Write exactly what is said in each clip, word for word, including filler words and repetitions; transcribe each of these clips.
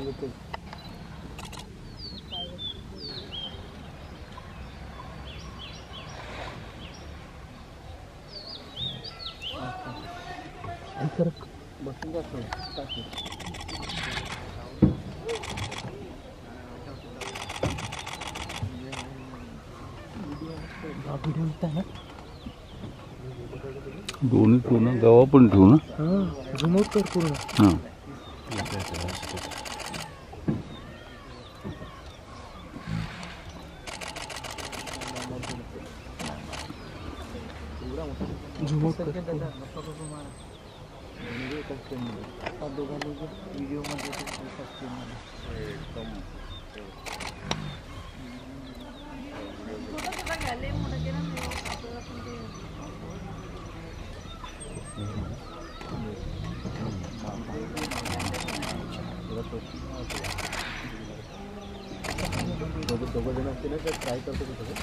हा video होता है ना? दोन्ही ठेवू ना, गावा पण ठेवू ना? हां, zoom out कर पूर्ण. हां. Zoom out कर. दोघं, दोघं जण असतील ना, तर try करतो मी सगळं.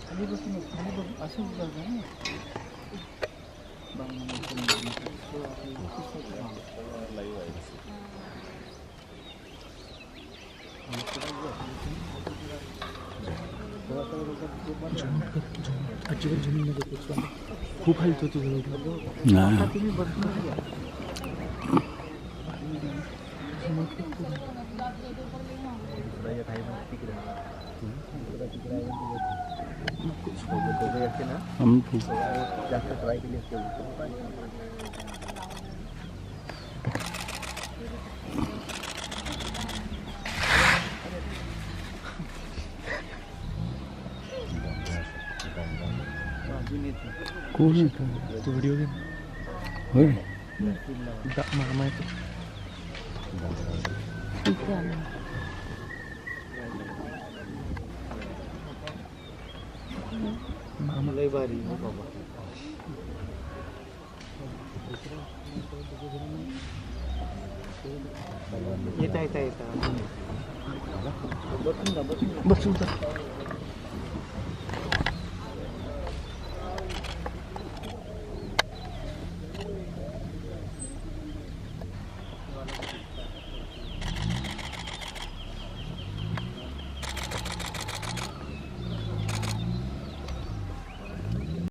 खाली बसून, खाली बसून असंच बघा ना. अजिबात जमीन नको. खूप हालत होती. नाही. हम जास्त ट्राई केली असते. कोण आहे का? तो व्हिडिओ घे. होय. दा-, मामा आहे तो. मामा लय भारी आहे बाबा. येता, येता, येता. बसून जा, बसून जा. बसून जा.